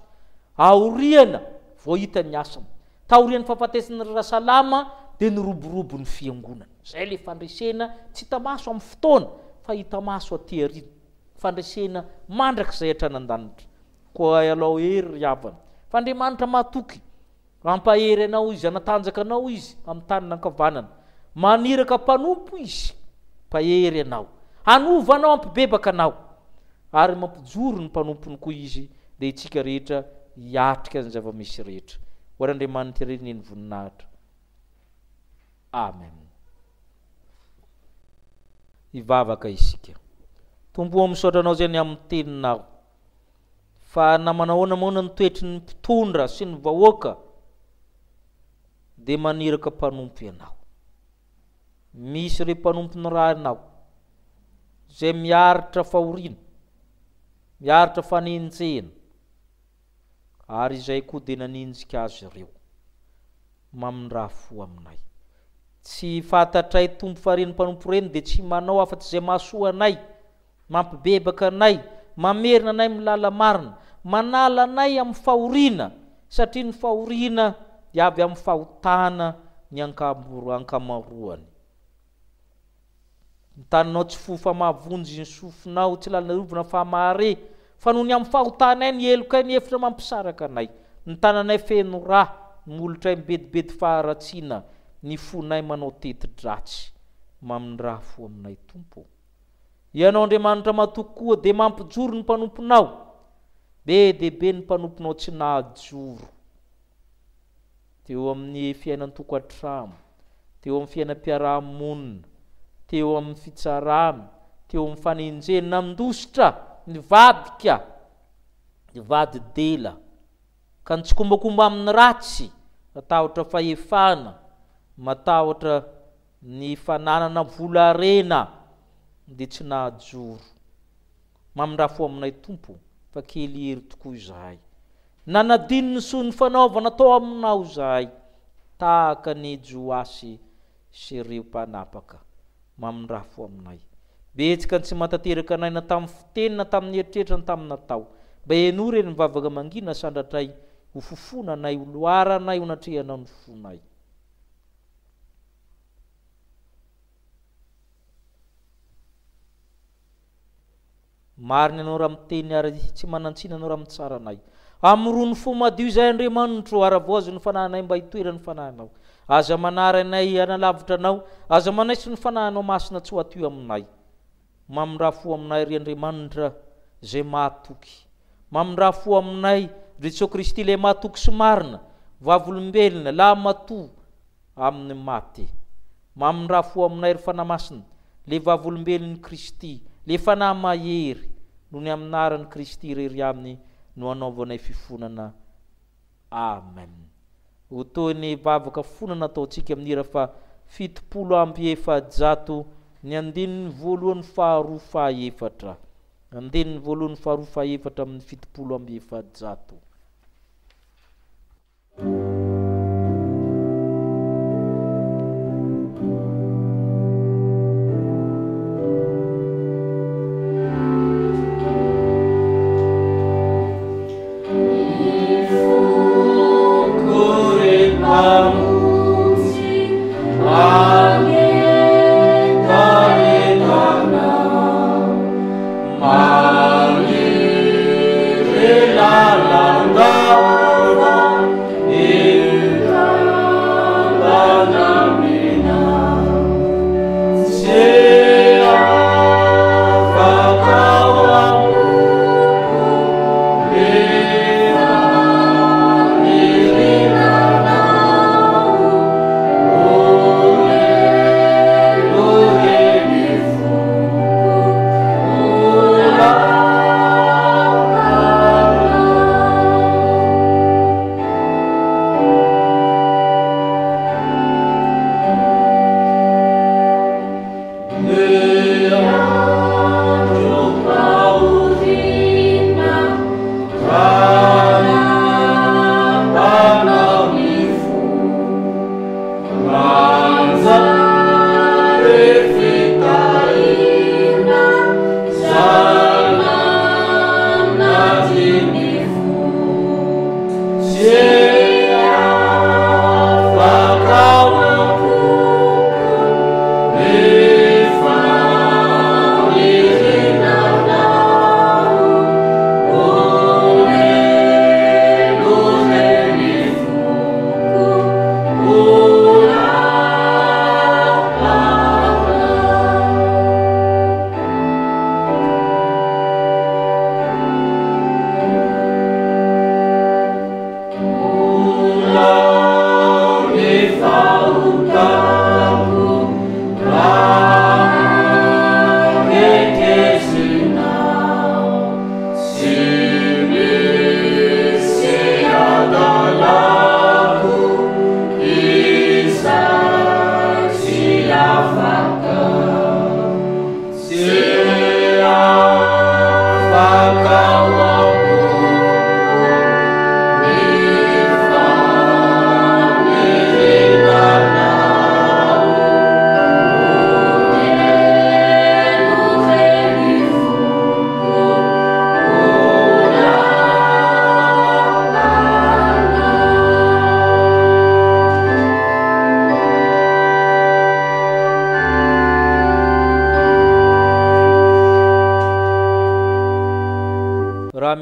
Aoriana vao hita ny asany. Taorian'ny fahafatesan'i Rasalama dia niroborobo ny fiangonana. Izay ilay fandresena tsy hita maso amin'ny fotoana fa hita maso aty aoriana. Fandresena mandrakizay hatrany an-danitra. Koa ialao hery ry havana. Fa Andriamanitra mahatoky. Hampahery anao Izy, hanatanjaka anao Izy amin'ny tanana ankavanana. Maniraka mpanompo Izy, mpahery anao. Hanova anao, hampibebaka anao. Ary mampijoro ny mpanompony koa Izy, dia isika rehetra hiatrika ny zava-misy rehetra. Ho an'Andriamanitra irery anie ny voninahitra. Amen. Hivavaka isika. Tompo ô, misaotra Anao izay ny amin'ny Teninao. Fa na manahoana moana ny toetry ny mpitondra sy ny vahoaka dia maniraka mpanompo Ianao. Misy ireo mpanompo nirahinao izay miaritra fahoriana, miaritra fanenjehana, ary izay koa dia nanenjika azy ireo. Mamindrà fo aminay. Tsy fantatray Tompo fa ireny mpanompo ireny dia tsy manao afa-tsy izay mahasoa anay, mampibebaka anay, mamerina anay amin'ny lala-marina, manala anay amin'ny fahoriana, satria ny fahoriana dia avy amin'ny fahotana ny ankamaroany. Ny taninao tsy fo fa mahavonjy, ny sofinao tsy lalaovina fa mahare, fa noho ny amin'ny fahotanay, ny helokay, ny efitra mampisaraka anay, ny tananay feno ra, ny molotray mibedibedy faharatsiana, ny fonay manao teti-dratsy. Mamindrà fo aminay Tompo ô. Ianao Andriamanitra matoky koa dia mampijoro ny mpanomponao. Be dia be ny mpanomponao tsy nahajoro teo amin'ny fiainan-tokantrano, teo amin'ny fiainam-piarahamonina, teo amin'ny fitsarana, teo amin'ny fanenjehana, nandositra, nivadika, nivadi-dela, ka nitsikombakomba amin'ny ratsy, natahotra fahefana, matahotra Ny fananana vola harena dia tsy nahajoro. Mamindrafo aminay Tompo fa kely hery tokoa izahay. Nanadino ny soa nifanaovana tao aminao izahay tahaka ny Joasy sy ireo mpanapaka. Mamindrafo aminay. Betsaka ny tsy mahatanteraka anay na tamin'ny fiteny na tamin'ny eritreritra na tamin'ny natao. Mba henoy ireny mivavaka mangina sandratray ho fofonanay ho loharanay ho natrehanao ny fonay. Marina ianao raha miteny ary tsy manan-tsiny ianao raha mitsara anay. Amorony fo madio izay Andriamanitro, ary avoazo ny fanahinay mba hitoeran'ny fanahinao. Aza manary anay hanalavitra anao, aza manaiso ny fanahinao masina tsy ho aty aminay. Mamindrà fo aminay ry Andriamanitra izay mahatoky. Mamindrà fo aminay ry Jesoa Kristy ilay mahatoky sy marina, vavolombelona, lahimatoa amin'ny maty. Mamindrà fo aminay ry Fanahy Masina, ilay vavolombelon'i Kristy, ilay Fanahy mahery, noho ny aminaran'i Kristy irery ihany no anaovanay fifonana. Amen. Ho toy ny vavaka fona nataontsika amin'ny hira faha 470, ny andininy voalohany faharoa fahaefatra. Andininy voalohany faharoa fahaefatra amin'ny 470.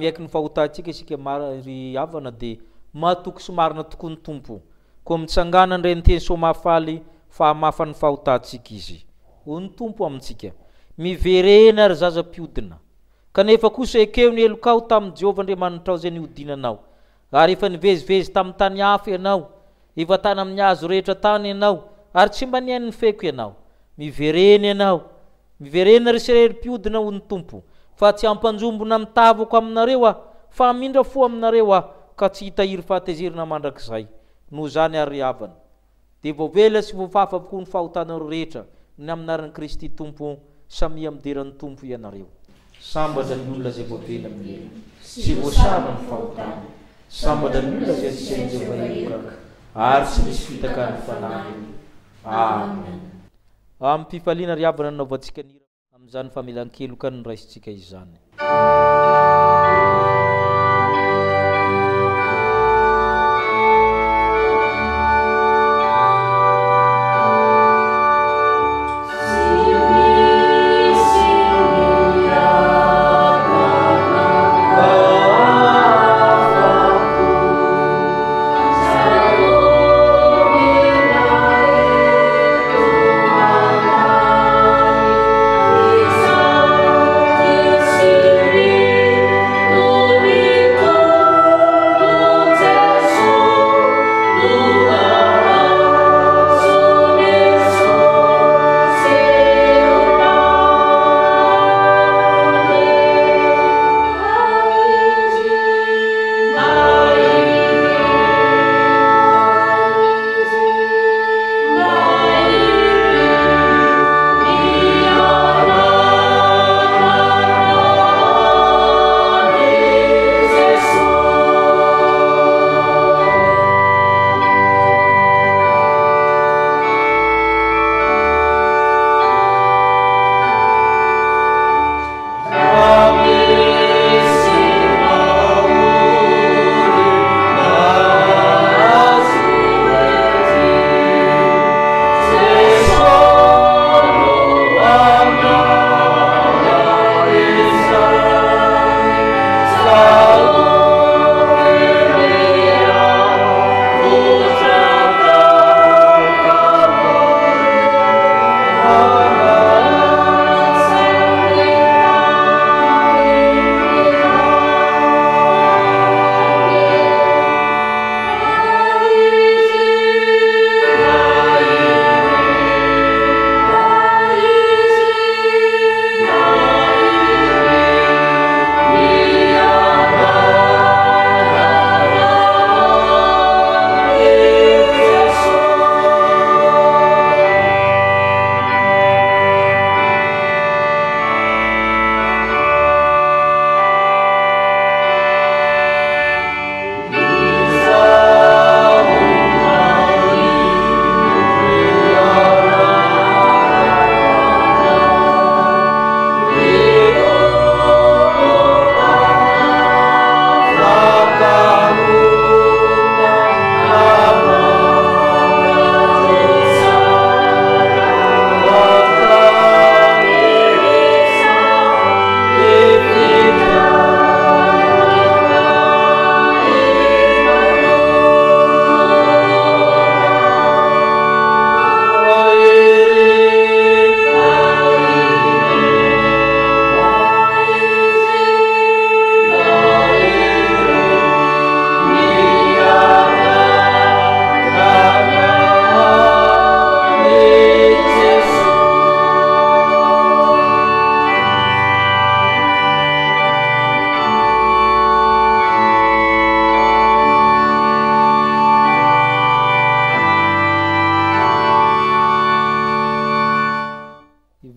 miaiky ny fahotantsika isika ry havana dia mahatoky sy marina tokoa ny Tompo. Koa mitsangàna indray ny teny soa mahafaly fa hamafa ny fahotantsika Izy. Hoy ny Tompo amintsika, Miverena ry zaza mpiodina. Kanefa kosa ekeo ny helokao tamin'i Jehovah Andriamanitrao izay nihodinanao. Ary efa nivezivezy tamin'ny tany hafa ianao, efa tany amin'ny hazo rehetra tany ianao, ary tsy mba nihaino ny feoko ianao. Miverena ianao. Miverena ry Isiraely mpiodina, hoy ny Tompo, fa tsy hampanjombona ny tavako aminareo Aho, fa hamindra fo aminareo Aho, ka tsy hitahiry fahatezerana mandrakizay. Noho izany àry ry havana, dia voavela sy voafafa avokoa ny fahotanareo rehetra, ny amin'ny anaran'i Kristy Tompo, samia midera ny Tompo ianareo. Sambatra ny olona izay voavela amin'ny helony, sy voasarona ny fahotany. Sambatra ny olona izay tsy hain'i Jehovah heloka, ary tsy misy fitaka ny fanahiny. Amen. Amim-pifaliana ry havana no nanaovantsika ny hira amin'izany famelan-keloka noraisintsika izany.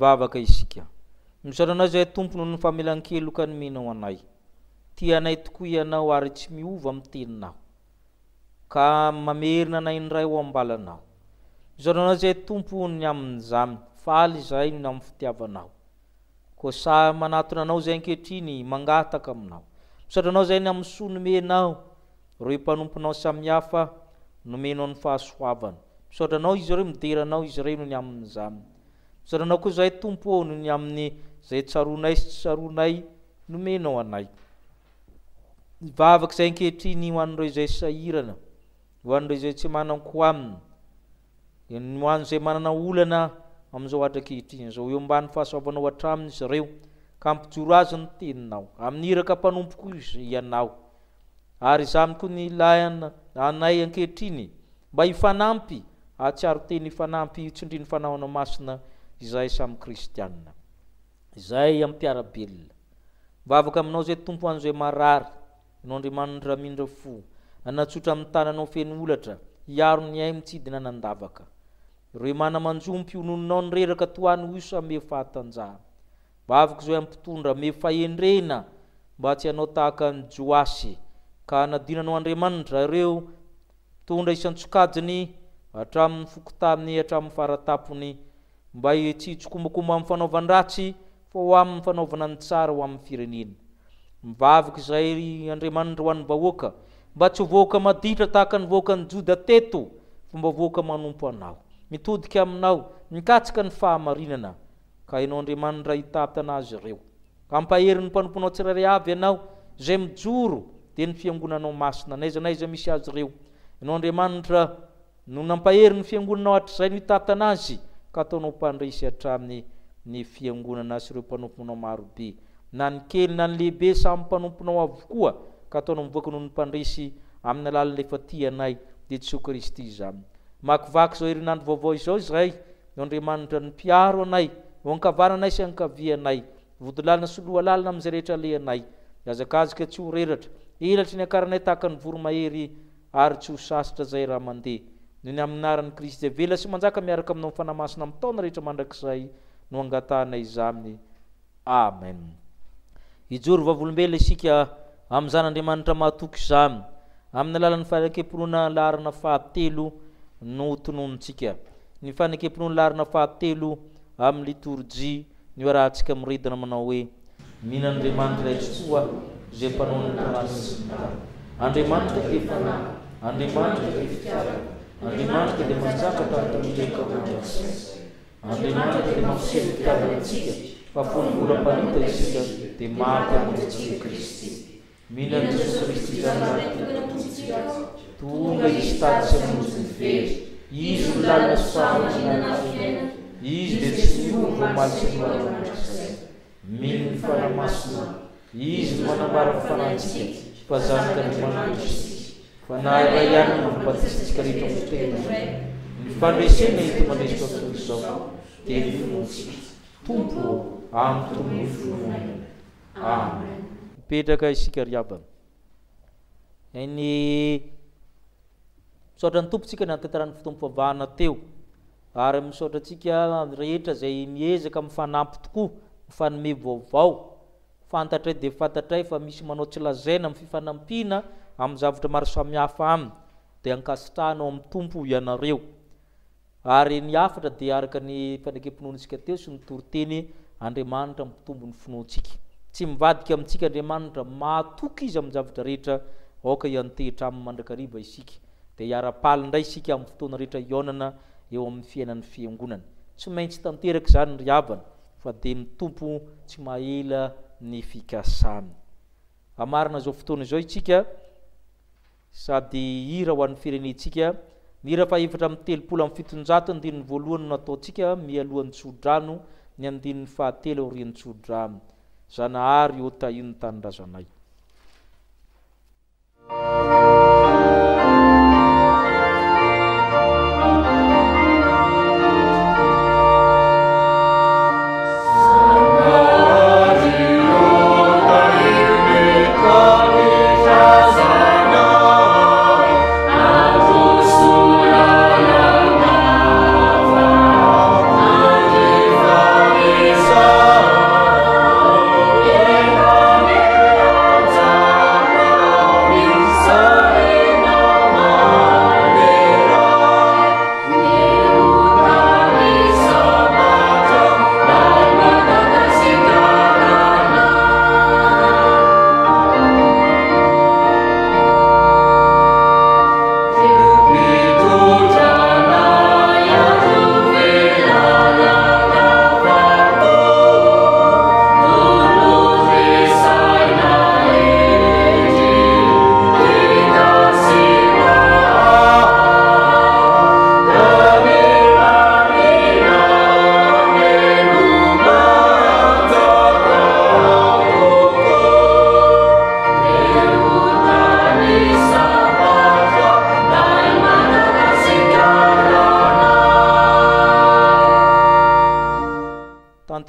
Hivavaka isika. Misaotra Anao izahay Tompo noho ny famelan-keloka nomenao anay. Tia anay tokoa Ianao ary tsy miova amin'ny Teninao. Ka mamerina anay indray ho am-balanao. Misaotra Anao izahay Tompo ny amin'izany. Faly izahay noho ny amin'ny fitiavanao. Koa sahy manatona Anao izahay ankehitriny, mangataka Aminao. Misaotra Anao izahay ny amin'ny soa nomenao, ireo mpanomponao samihafa nomenao ny fahasoavana. Misaotra Anao izy ireo, midera Anao izy ireo noho ny amin'izany. Misaotra Anao koa izahay Tompo ô noho ny amin'ny izay tsaroanay sy tsy tsaroanay nomenao anay. Mivavaka izay ankehitriny ho an'ireo izay sahirana, ho an'ireo izay tsy manan-ko aminy, ho an'izay manana olana amin'izao andro ankehitriny izao. Eo ambany fahasoavanao hatramin' izy ireo, ka hampijoro azy ny teninao. Amin'ny iraka mpanompoko ianao. Ary izany koa ny ilaina anay ankehitriny, mba hifanampy, hahatsiaro teny hifanampy tsindrin'ny Fanahy Masina izahay samy kristiana. Izay amin'ny mpiara-belona. Mivavaka aminao izay Tompo an'izay marary, Ianao Andriamanitra ramindra fo, nanatsotra amin'ny tananao feno holatra, hiaro ny ainy tsy hidina nandavaka. Ireo mana-manjo mpionononao ny reraka toa any osa ame fahatanjahana. Vavako izay mpitondra ame fahendrena mba tsy hanao tahaka an'i Joasy ka hanadino anao Andriamanitra ireo mpitondra isan-tsokajiny hatramin'ny fokontany hatramin'ny faratapony mba tsy hitsikombakomba amin'ny fanaovan-dratsy fa ho amin'ny fanaovana ny tsara ho amin'ny firenena. Mivavaka izahay ry Andriamanitra ho an'ny vahoaka mba tsy ho vahoaka maditra tahaka ny vahoakan'i Joda teto fa mba vahoaka manompo Anao, mitodika Aminao, mikatsaka ny fahamarinana, ka Ianao Andriamanitra hitantana azy ireo. Hampahery ny mpanomponao tsirairay avy Ianao, izay mijoro, dia ny Fiangonanao masina, n'aiza n'aiza misy azy ireo. Ianao Andriamanitra no nampahery ny Fiangonanao hatrizay no hitantana azy, ka ataonao mpandresy hatrany ny Fiangonana sy ireo mpanomponao marobe. Na ny kely na ny lehibe samy mpanomponao avokoa, ka ataonao mivoaka noho ny mpandresy amin'ny alalan'ilay efa tia anay, dia Jesoa Kristy izany. Mamakivaky izao herinandro vaovao izao izahay, Eo Andriamanitra ny mpiaro anay, eo ankavananay sy ankavianay, vodilalina sy lohalalina amin'izay rehetra alehanay. Hihazakazaka tsy ho reratra, elatry ny akaranay tahaka ny voromahery, ary tsy ho sasatra izay raha mandeha. Noho ny amin'ny anaran'i Kristy izay velona sy manjaka miaraka aminao amin'ny Fanahy Masina amin'ny taona rehetra mandrakizay no angatahanay izany. Amen. Hijoro vavolombelona isika amin'izany Andriamanitra mahatoky izany. Amin'ny alalan'ny fanekem-pinoana laharana fahatelo no tononintsika. Ny fanekem-pinoana laharana fahatelo amin'ny litorjia no iarahantsika miredona manao hoe. Mino an'Andriamanitra Ray Tsitoha aho, izay Mpanao ny lanitra sy ny tany. Andriamanitra dia Fanahy, Andriamanitra dia Fitiavana, Andriamanitra dia manjaka tamin'ny tanteraka mandrakizay. Andriamanitra dia mampiseho fitiavana antsika fa fony mbola mpanota isika dia maty hamonjy antsika Kristy. Mino an'i Jesoa Kristy Zanany Tompontsika aho. Tonga Izy tady sy hamonjy ny very. Izy no lalana sy fahamarinana ary fiainana. Izy dia tsy miova omaly sy anio ary mandrakizay. Mino ny Fanahy Masina aho. Izy no manambara ny fanahintsika fa zanak'Andriamanitra isika. Fanahy iray ihany no manao-batisa antsika rehetra ho tena iray. Ny fandresena enti-mandresy izao tontolo izao dia ny finoantsika. Tompo ô, ampitomboy ny finoanay. Amen. Mipetraka isika ry havana. Ny misaotra ny Tompo tsika nahatanterahana ny fotoam-pivavahana teo. Ary misaotra antsika rehetra izay miezaka mifanampy tokoa, mifanome vaovao. Fantatray dia fantatray fa misy manao tsy lazaina amin'ny fifanampiana amin'ny zavatra maro samihafa aminy, dia ankasitrahana ao amin'ny Tompo ianareo. Ary ny hafatra dia araka ny fanekem-pinoantsika teo sy ny toriteny, Andriamanitra mampitombo ny finoantsika. Tsy mivadika amintsika Andriamanitra, mahatoky Izy amin'ny zavatra rehetra, aoka hiantehitra Aminy mandrakariva isika. Dia hiara-paly indray isika amin'ny fotoana rehetra hihaonana eo amin'ny fiainan'ny Fiangonana. Tsy maintsy tanteraka izany ry havana. Fa dia ny Tompo tsy mahela ny fikasany. Hamarina izao fotoana izao isika sady hira ho an'ny firenentsika. Ny hira faha-734 andininy voalohany no nataontsika mialohan'ny tsodrano, ny andininy fahatelo aorian'ny tsodrano. Zanahary ô tahio ny tanindrazanay.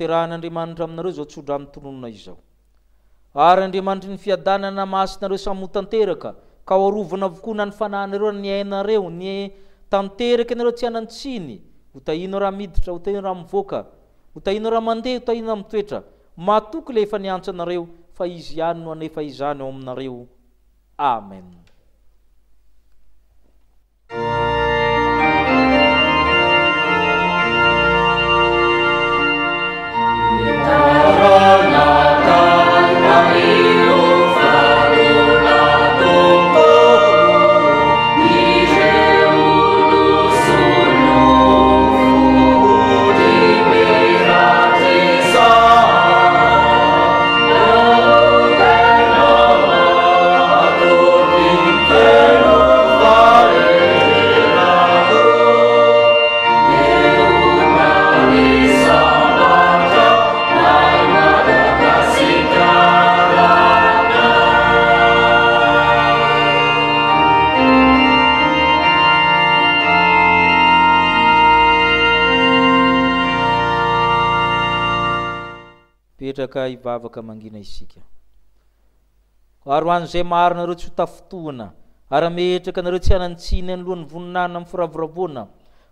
Tanterahin'Andriamanitra aminareo izao tsodrano tononina izao. Ary Andriamanitry ny fiadanana masina nareo samy ho tanteraka, ka ho arovana avokoa na ny fanahinareo na ny ainareo, ny tanteraka ianareo tsy hanan-tsiny. Ho tahianao raha miditra, ho tahianao raha mivoaka, ho tahianao raha mandeha, ho tahianao raha mitoetra. Matoky ilay efa niantso anareo fa Izy ihany no hanefa izany ao aminareo. Amen. Mipetraka hivavaka mangina isika. Ary ho an'izay maro nareo tsy ho tafintohina, ary hametraka anareo tsy hanan-tsiny anoloan'ny voninahiny amin'ny firavoravoana.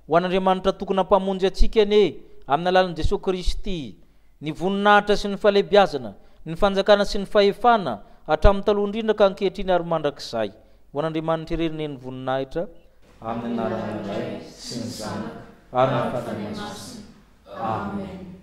Ho an'Andriamanitra tokana Mpamonjy antsika anie, amin'ny alalan'i Jesoa Kristy, ny voninahitra sy ny fahalehibiazana, ny fanjakana sy ny fahefana, hatramin'ny taloha indrindra ka ankehitriny ary mandrakizay. Ho an'Andriamanitra irery anie ny voninahitra, amin'ny anaran'ny Ray sy ny Zanaka ary ny Fanahy Masina. Amen.